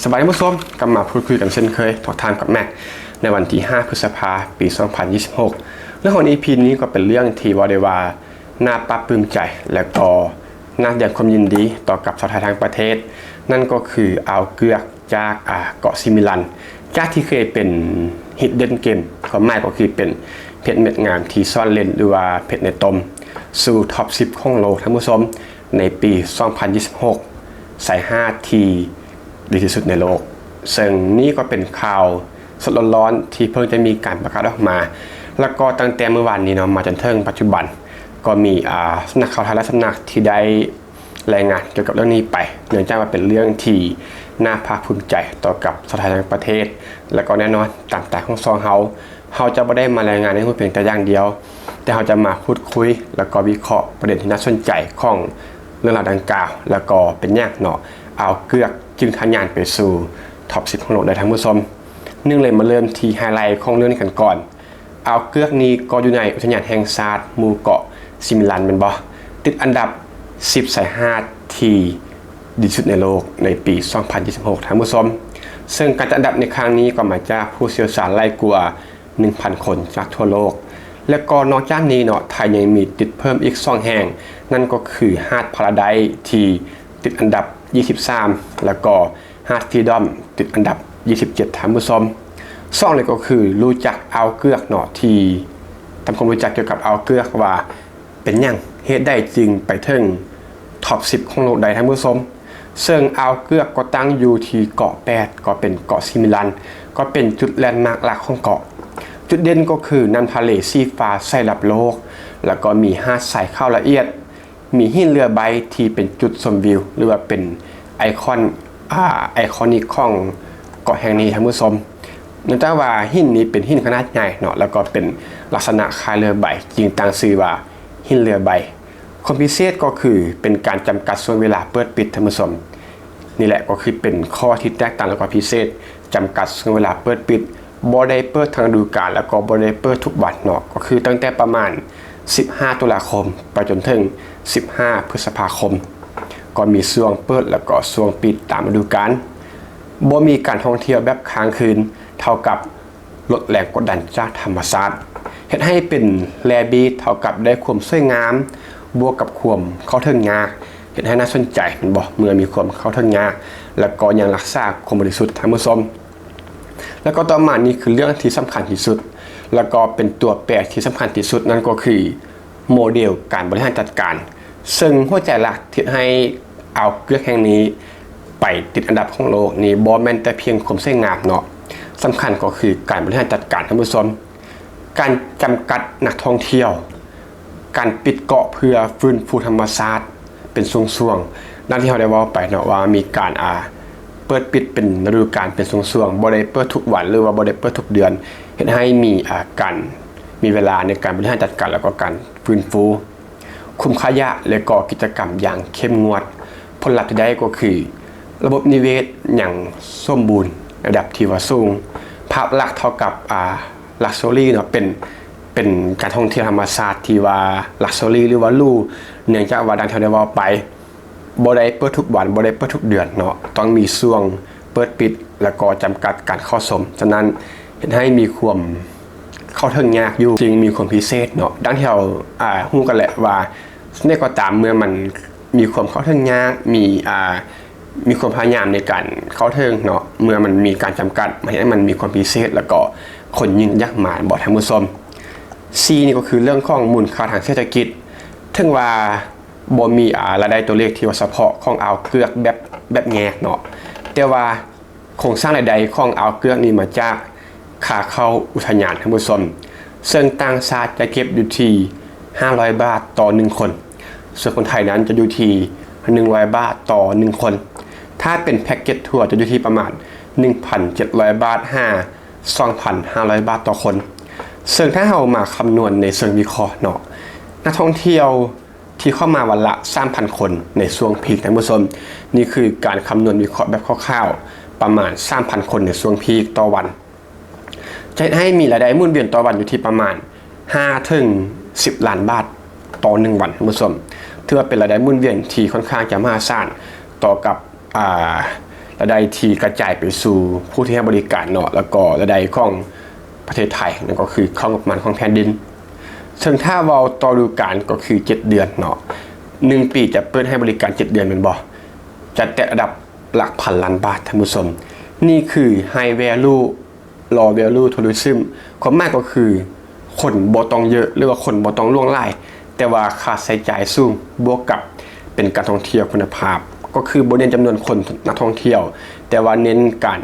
ສະບາຍດີທ່ານຜູ້ຊົມ, ກັບມາພູດຄຸຍກັນເຊັ່ນເຄີຍ ທອກທາມກັບແມັກ ໃນວັນທີຫ້າ ພຶດສະພາ ປີສອງພັນຊາວຫົກ ແລະ ໃນອີພີນີ້ກໍເປັນເລື່ອງທີ່ເວົ້າໄດ້ວ່າໜ້າປາບປຶ້ມໃຈ ແລະ ກໍໜ້າສະແດງຄວາມຍິນດີຕໍ່ກັບຊາວໄທທັງປະເທດ, ນັ້ນກໍຄືອ່າວເກືອກຈາກ ອາ ເກາະຊີມິລັນ ຈາກທີ່ເຄີຍເປັນ hidden gem ຄວາມໝາຍກໍຄືເປັນເພັດເມັດງາມທີ່ສ້ອນເຫຼັ້ນ ຫຼືວ່າເພັດໃນຕົມ ສູ່ທັອບສິບຂອງໂລກ ທ່ານຜູ້ຊົມ. ໃນປີສອງພັນຊາວຫົກ ໃສ່ຮາດທີ່ດີທີ່ສຸດໃນໂລກ, ເຊິ່ງນີ້ກໍເປັນຂ່າວສົດໆຮ້ອນໆທີ່ເພິ່ງຈະມີການປະກາດອອກມາ ແລ້ວກໍຕັ້ງແຕ່ມື້ວານນີ້ເນາະ ມາຈົນເຖິງປັດຈຸບັນ ກໍມີ ອາ ສຳນັກຂ່າວໄທຫຼາຍສຳນັກທີ່ໄດ້ລາຍງານກ່ຽວກັບເລື່ອງນີ້ໄປ, ເນື່ອງຈາກວ່າເປັນເລື່ອງທີ່ໜ້າພາກພູມໃຈຕໍ່ກັບຊາວໄທທັງປະເທດ ແລ້ວກໍແນ່ນອນຕາມສະໄຕຂອງຊ່ອງເຮົາ ເຮົາຈະບໍ່ໄດ້ມາລາຍງານໃນຮູບພຽງແຕ່ຢ່າງດຽວ, ແຕ່ເຮົາຈະມາພູດຄຸຍ ແລ້ວກໍວິເຄາະປະເດັນທີ່ໜ້າສົນໃຈຂອງເລື່ອງລາວດັ່ງກ່າວ ແລ້ວກໍເປັນຫຍັງເນາະ ອ່າວເກືອກຈຶ່ງທະຍານໄປສູ່ທັອບສິບຂອງໂລກໄດ້ ທ່ານຜູ້ຊົມ. ໜຶ່ງເລີຍ ມາເລີ່ມທີ່ໄຮໄລຂອງເລື່ອງນີ້ກັນກ່ອນ. ອ່າວເກືອກນີ້ກໍຢູ່ໃນອຸທະຍານແຫ່ງຊາດໝູ່ເກາະຊີມິລັນແມ່ນບໍ່? ຕິດອັນດັບສິບຊາຍຫາດທີ່ ດີທີ່ສຸດໃນໂລກໃນປີສອງພັນຊາວຫົກ ທ່ານຜູ້ຊົມ, ເຊິ່ງການຈັດອັນດັບໃນຄັ້ງນີ້ກໍມາຈາກຜູ້ຊ່ຽວຊານຫຼາຍກວ່າໜຶ່ງພັນຄົນຈາກທົ່ວໂລກ. ແລະກໍນອກຈາກນີ້ເນາະ ໄທຍັງມີຕິດເພີ່ມອີກສອງແຫ່ງ, ນັ້ນກໍຄືຫາດພາລາໄດທີ່ຕິດອັນດັບຊາວສາມ ແລະກໍຫາດຟຣີດອມຕິດອັນດັບຊາວເຈັດ ທ່ານຜູ້ຊົມ. ສອງເລີຍກໍຄືຮູ້ຈັກອ່າວເກືອກເນາະ ທີ່ທຳຄວາມຮູ້ຈັກກ່ຽວກັບອ່າວເກືອກວ່າ ເປັນຫຍັງ ເຫດໃດຈຶ່ງໄປເຖິງທັອບສິບຂອງໂລກໄດ້ ທ່ານຜູ້ຊົມ. ເຊິ່ງອ່າວເກືອກກໍຕັ້ງຢູ່ທີ່ເກາະແປດ ກໍເປັນເກາະຊີມິລັນ ກໍເປັນຈຸດແລນມາກຫຼັກຂອງເກາະ. ຈຸດເດັ່ນກໍຄືນ້ຳທະເລສີຟ້າໃສລັບໂລກ, ແລ້ວກໍມີຫາດຊາຍຂາວລະອຽດ, ມີຫີນເຫຼືອໃບທີ່ເປັນຈຸດຊົມວິວ ຫຼືວ່າເປັນໄອຄອນ ອາ ໄອຄອນິກຂອງເກາະແຫ່ງນີ້ ທ່ານຜູ້ຊົມ. ເນື່ອງຈາກວ່າຫີນນີ້ເປັນຫີນຂະໜາດໃຫຍ່ເນາະ ແລ້ວກໍເປັນລັກສະນະຄ້າຍເຮືອໃບ ຈຶ່ງຕັ້ງຊື່ວ່າຫີນເຮືອໃບ. ຄວາມພິເສດກໍຄືເປັນການຈຳກັດຊ່ວງເວລາເປີດປິດ ທ່ານຜູ້ຊົມ. ນີ້ແຫຼະກໍຄືເປັນຂໍ້ທີ່ແຕກຕ່າງ ແລ້ວກໍພິເສດ, ຈຳກັດຊ່ວງເວລາເປີດປິດ, ບໍ່ໄດ້ເປີດທັງລະດູການ ແລ້ວກໍບໍ່ໄດ້ເປີດທຸກວັນເນາະ, ກໍຄືຕັ້ງແຕ່ປະມານສິບຫ້າຕຸລາຄົມ ໄປຈົນເຖິງສິບຫ້າພຶດສະພາຄົມ, ກໍມີຊ່ວງເປີດ ແລ້ວກໍຊ່ວງປິດຕາມລະດູການ. ບໍ່ມີການທ່ອງທ່ຽວແບບຄ້າງຄືນ ເທົ່າກັບ ລົດແຮງກົດດັນຈາກທຳມະຊາດ ເຮັດໃຫ້ເປັນແຣບີດ ເທົ່າກັບໄດ້ຄວາມສວຍງາມ ບວກກັບຄວາມເຂົ້າເຖິງຍາກ ເຮັດໃຫ້ໜ້າສົນໃຈແມ່ນບໍ່ ເມື່ອມີຄວາມເຂົ້າເຖິງຍາກ ແລ້ວກໍຍັງຮັກສາຄວາມບໍລິສຸດ ທ່ານຜູ້ຊົມ. ແລ້ວກໍຕໍ່ມານີ້ຄືເລື່ອງທີ່ສຳຄັນທີ່ສຸດ ແລ້ວກໍເປັນຕົວແປທີ່ສຳຄັນທີ່ສຸດ ນັ້ນກໍຄືໂມເດລການບໍລິຫານຈັດການ ເຊິ່ງຫົວໃຈຫຼັກທີ່ເຮັດໃຫ້ອ່າວເກືອກແຫ່ງນີ້ໄປຕິດອັນດັບຂອງໂລກນີ້ ບໍ່ແມ່ນແຕ່ພຽງຄວາມສວຍງາມເນາະ, ສຳຄັນກໍຄືການບໍລິຫານຈັດການ ທ່ານຜູ້ຊົມ. ການຈຳກັດນັກທ່ອງທ່ຽວ, ການປິດເກາະເພື່ອຟື້ນຟູທຳມະຊາດເປັນຊ່ວງໆ, ດັ່ງທີ່ເຮົາໄດ້ເວົ້າໄປເນາະ ວ່າມີການ ອາ ເປີດປິດເປັນລະດູການເປັນຊ່ວງໆ, ບໍ່ໄດ້ເປີດທຸກວັນ ຫຼືວ່າບໍ່ໄດ້ເປີດທຸກເດືອນ, ເຮັດໃຫ້ມີ ອາ ການ ມີເວລາໃນການບໍລິຫານຈັດການ ແລ້ວກໍການຟື້ນຟູ. ຄຸມຂະຫຍະ ແລະ ກໍກິດຈະກຳຢ່າງເຂັ້ມງວດ. ຜົນລັບທີ່ໄດ້ກໍຄື ລະບົບນິເວດຍັງສົມບູນໃນລະດັບທີ່ວ່າສູງ. ພາບລັກເທົ່າກັບ ອາ ລັກຊັວຣີເນາະ, ເປັນ ເປັນການທ່ອງທ່ຽວທຳມະຊາດທີ່ວ່າລັກຊັວຣີ ຫຼືວ່າຫຼູ, ເນື່ອງຈາກວ່າດັ່ງທີ່ເຮົາໄດ້ເວົ້າໄປ ບໍ່ໄດ້ເປີດທຸກວັນ, ບໍ່ໄດ້ເປີດທຸກເດືອນເນາະ, ຕ້ອງມີຊ່ວງເປີດປິດ ແລ້ວກໍຈຳກັດການເຂົ້າຊົມ. ສະນັ້ນ ເຮັດໃຫ້ມີຄວາມເຂົ້າເຖິງຍາກຢູ່, ຈຶ່ງມີຄວາມພິເສດເນາະ. ດັ່ງທີ່ເຮົາ ອາ ຮູ້ກັນແຫຼະວ່າ ແນວໃດກໍຕາມ ເມື່ອມັນມີຄວາມເຂົ້າເຖິງຍາກ, ມີ ອາ ມີຄວາມພະຍາຍາມໃນການເຂົ້າເຖິງເນາະ, ເມື່ອມັນມີການຈຳກັດ, ມັນເຮັດໃຫ້ມັນມີຄວາມພິເສດ ແລ້ວກໍຄົນຍິ່ງຢາກມາ ບໍ່ ທ່ານຜູ້ຊົມ. ສີ່ ນີ້ກໍຄືເລື່ອງຂອງມູນຄ່າທາງເສດຖະກິດ. ເຖິງວ່າ ບໍ່ມີ ອາ ລາຍໄດ້ຕົວເລກທີ່ວ່າສະເພາະຂອງອ່າວເກືອກແບບ ແບບແຍກເນາະ, ແຕ່ວ່າໂຄງສ້າງລາຍໄດ້ຂອງອ່າວເກືອກນີ້ມາຈາກຄ່າເຂົ້າອຸທະຍານ ທ່ານຜູ້ຊົມ, ເຊິ່ງຕ່າງຊາດຈະເກັບຢູ່ທີ່ຫ້າຮ້ອຍບາດຕໍ່ໜຶ່ງຄົນ, ສ່ວນຄົນໄທນັ້ນຈະຢູ່ທີ່ໜຶ່ງຮ້ອຍບາດຕໍ່ໜຶ່ງຄົນ. ຖ້າເປັນແພັກເກັດທົວຈະຢູ່ທີ່ປະມານໜຶ່ງພັນເຈັດຮ້ອຍບາດຫາສອງພັນຫ້າຮ້ອຍບາດຕໍ່ຄົນ. ເຊິ່ງຖ້າເຮົາມາຄຳນວນໃນເຊີງວິເຄາະເນາະ, ນັກທ່ອງທ່ຽວ ທີ່ເຂົ້າມາວັນລະສາມພັນຄົນໃນຊ່ວງພີກ ທ່ານຜູ້ຊົມ. ນີ້ຄືການຄຳນວນວິເຄາະແບບຄ່າວໆ ປະມານສາມພັນຄົນໃນຊ່ວງພີກຕໍ່ວັນ, ຈະເຮັດໃຫ້ມີລາຍໄດ້ໝູນວຽນຕໍ່ວັນຢູ່ທີ່ປະມານຫ້າເຖິງສິບລ້ານບາດຕໍ່ໜຶ່ງວັນ ທ່ານຜູ້ຊົມ. ຖືວ່າເປັນລາຍໄດ້ໝູນວຽນທີ່ຂ້ອນຂ້າງຈະມະຫາສານຕໍ່ກັບ ອາ ລາຍໄດ້ທີ່ກະຈາຍໄປສູ່ຜູ້ທີ່ໃຫ້ບໍລິການເນາະ ແລ້ວກໍລາຍໄດ້ຂອງປະເທດໄທ ນັ້ນກໍຄືເຂົ້າງົບປະມານຂອງແຜ່ນດິນ. ເຊິ່ງຖ້າເວົ້າຕໍ່ລະດູການກໍຄືເຈັດເດືອນເນາະ, ໜຶ່ງປີຈະເປີດໃຫ້ບໍລິການເຈັດເດືອນແມ່ນບໍ່? ຈະແຕະລະດັບຫຼັກພັນລ້ານບາດ ທ່ານຜູ້ຊົມ. ນີ້ຄື High Value Low Value Tourism ຄວາມໝາຍກໍຄື ຄົນບໍ່ຕ້ອງເຍອະ ຫຼືວ່າຄົນບໍ່ຕ້ອງຫຼວງຫຼາຍ ແຕ່ວ່າຄ່າໃຊ້ຈ່າຍສູງ ບວກກັບເປັນການທ່ອງທ່ຽວຄຸນນະພາບ ກໍຄືບໍ່ເນັ້ນຈຳນວນຄົນນັກທ່ອງທ່ຽວ ແຕ່ວ່າເນັ້ນການ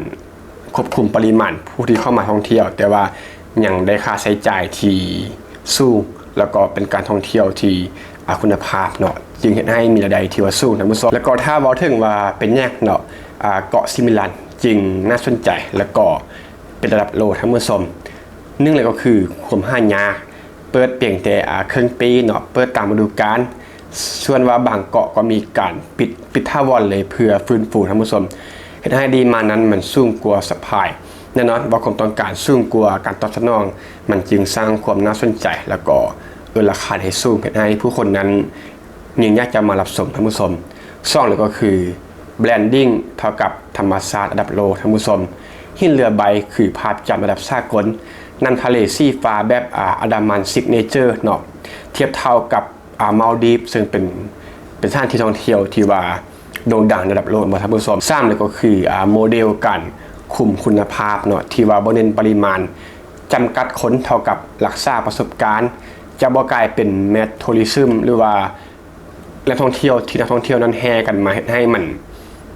ຄວບຄຸມປະລິມານຜູ້ທີ່ເຂົ້າມາທ່ອງທ່ຽວ ແຕ່ວ່າຍັງໄດ້ຄ່າໃຊ້ຈ່າຍທີ່ສູງ ແລ້ວກໍເປັນການທ່ອງທ່ຽວທີ່ ອາ ຄຸນນະພາບເນາະ ຈຶ່ງເຮັດໃຫ້ມີລາຍໄດ້ທີ່ວ່າສູງ ທ່ານຜູ້ຊົມ. ແລ້ວກໍຖ້າເວົ້າເຖິງວ່າເປັນຫຍັງເນາະ ອາ ເກາະຊີມິລັນຈຶ່ງໜ້າສົນໃຈ ແລ້ວກໍເປັນລະດັບໂລກ ທ່ານຜູ້ຊົມ. ໜຶ່ງເລີຍກໍຄືຄວາມຫາຍາກ ເປີດພຽງແຕ່ ອາ ເຄິ່ງປີເນາະ ເປີດຕາມລະດູການ. ສ່ວນວ່າບາງເກາະກໍມີການປິດ ປິດຖາວອນເລີຍເພື່ອຟື້ນຟູ ທ່ານຜູ້ຊົມ ເຮັດໃຫ້ດີມານນັ້ນມັນສູງກວ່າ supply. ແນ່ນອນວ່າຄວາມຕ້ອງການສູງກວ່າການຕອບສະໜອງ ມັນຈຶ່ງສ້າງຄວາມໜ້າສົນໃຈ ແລ້ວກໍເອີ້ນລາຄາໄດ້ສູງ ເຮັດໃຫ້ຜູ້ຄົນນັ້ນຍິ່ງຢາກຈະມາຮັບຊົມ ທ່ານຜູ້ຊົມ. ສອງເລີຍກໍຄື branding ເທົ່າກັບທຳມະຊາດລະດັບໂລກ ທ່ານຜູ້ຊົມ. ຫີນເຫຼືອໃບຄືພາບຈຳລະດັບສາກົນ, ນ້ຳທະເລສີຟ້າແບບ ອາ Andaman Signature ເນາະ ທຽບເທົ່າກັບ ອາ ມາລດີຟ ເຊິ່ງເປັນ ເປັນສະຖານທີ່ທ່ອງທ່ຽວທີ່ວ່າໂດ່ງດັງໃນລະດັບໂລກ ທ່ານຜູ້ຊົມ. ສາມເລີຍກໍຄື ອາ ໂມເດວການຄຸມຄຸນນະພາບເນາະ ທີ່ວ່າບໍ່ເນັ້ນປະລິມານ, ຈຳກັດຄົນເທົ່າກັບລັກສາປະສົບການ, ຈະບໍ່ກາຍເປັນ mass tourism ຫຼືວ່າແຫຼ່ງທ່ອງທ່ຽວທີ່ນັກທ່ອງທ່ຽວນັ້ນແຫ່ກັນມາ ເຮັດໃຫ້ມັນ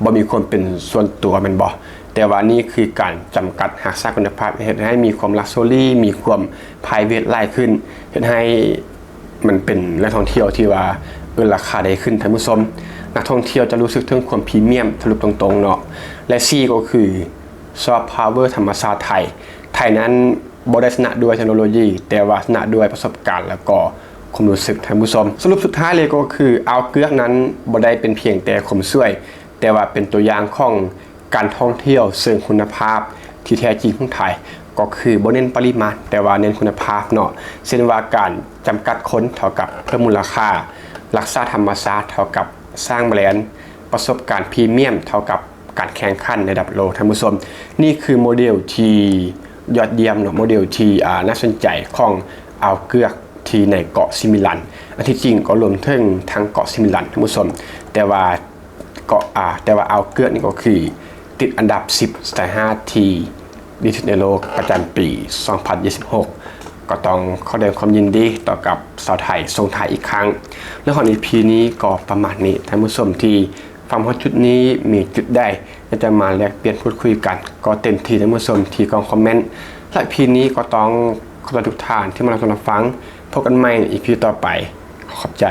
ບໍ່ມີຄວາມເປັນສ່ວນຕົວແມ່ນບໍ່? ແຕ່ວ່ານີ້ຄືການຈຳກັດຮັກສາຄຸນນະພາບ ເຮັດໃຫ້ມີຄວາມ luxury ມີຄວາມ private ຫຼາຍຂຶ້ນ ເຮັດໃຫ້ ມັນເປັນແຫຼ່ງທ່ອງທ່ຽວທີ່ວ່າເອີ້ນລາຄາໄດ້ຂຶ້ນ ທ່ານຜູ້ຊົມ. ນັກທ່ອງທ່ຽວຈະຮູ້ສຶກເຖິງຄວາມພຣີມຽມ ສະຫຼຸບຕົງໆເນາະ. ແລະ ສີ່ກໍຄື soft power ທຳມະຊາດໄທ. ໄທນັ້ນບໍ່ໄດ້ຊະນະດ້ວຍເທັກໂນໂລຢີ ແຕ່ວ່າຊະນະດ້ວຍປະສົບການ ແລ້ວກໍຄວາມຮູ້ສຶກ ທ່ານຜູ້ຊົມ. ສະຫຼຸບສຸດທ້າຍເລີຍກໍຄື ອ່າວເກືອກນັ້ນບໍ່ໄດ້ເປັນພຽງແຕ່ຄວາມສວຍ ແຕ່ວ່າເປັນຕົວຢ່າງຂອງ ການທ່ອງທ່ຽວເຊີງຄຸນນະພາບທີ່ແທ້ຈິງຂອງໄທ ກໍຄືບໍ່ເນັ້ນປະລິມານ ແຕ່ວ່າເນັ້ນຄຸນນະພາບເນາະ ເຊັ່ນວ່າການຈຳກັດຄົນເທົ່າກັບເພີ່ມມູນລະຄ່າ, ຮັກສາທຳມະຊາດເທົ່າກັບສ້າງແບຣນ, ປະສົບການພຣີມຽມເທົ່າກັບການແຂ່ງຂັນໃນລະດັບໂລກ ທ່ານຜູ້ຊົມ. ນີ້ຄືໂມເດວທີ່ຍອດຢ້ຽມເນາະ ໂມເດວທີ່ ອາ ໜ້າສົນໃຈຂອງອ່າວເກືອກທີ່ໃນເກາະຊີມິລັນ ອັນທີ່ຈິງກໍລວມເຖິງທັງເກາະຊີມິລັນ ທ່ານຜູ້ຊົມ ແຕ່ວ່າ ເກາະ ອາ ແຕ່ວ່າອ່າວເກືອກນີ້ກໍຄືຕິດອັນດັບສິບສະຖານທີ່ດີທີ່ສຸດໃນໂລກປະຈຳປີສອງພັນຊາວຫົກ ກໍຕ້ອງຂໍສະແດງຄວາມຍິນດີຕໍ່ກັບຊາວໄທສົ່ງທ້າຍອີກຄັ້ງ. ເລື່ອງຂອງອີພີນີ້ກໍປະມານນີ້ ທ່ານຜູ້ຊົມທີ່ຟັງມາຮອດຈຸດນີ້ ມີຈຸດໃດຢາກຈະມາແລກປ່ຽນພູດຄຸຍກັນ ກໍເຕັມທີ່ ທ່ານຜູ້ຊົມທີ່ກ່ອງຄອມເມັນ. ແລະ ອີພີນີ້ກໍຕ້ອງຂອບໃຈທຸກທ່ານທີ່ມາຮັບຊົມຮັບຟັງ. ພົບກັນໃໝ່ໃນອີພີຕໍ່ໄປ. ຂໍຂອບໃຈ.